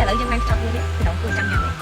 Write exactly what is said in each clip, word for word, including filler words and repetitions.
Lawv jem nai stok yu, lawv kuh cham nyaam.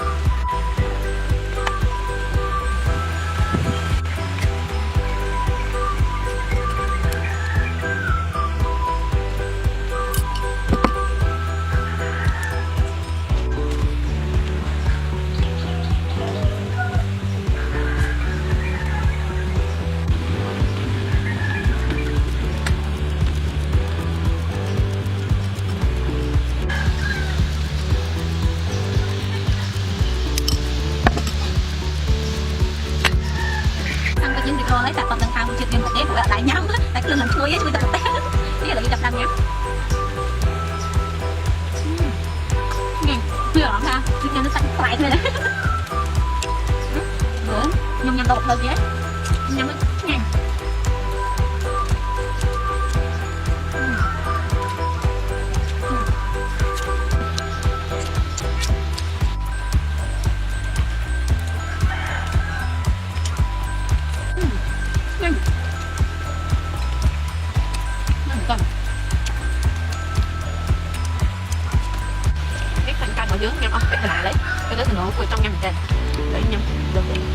Sang kejin di kolai tak pang tentang wujud yang gede buat tanya, tak lu nang kue cuma tak teh. Ini lagi daftarnya. Hmm. Hmm. Belum ha. Ini satu fry tu. Hmm. Belum. Nyum nyum tau lagi ya. Nyum nyum. Cái phần canh ở dưới em ăn cái là đấy. Cái đó thì nó ở trong em trên. Để em được.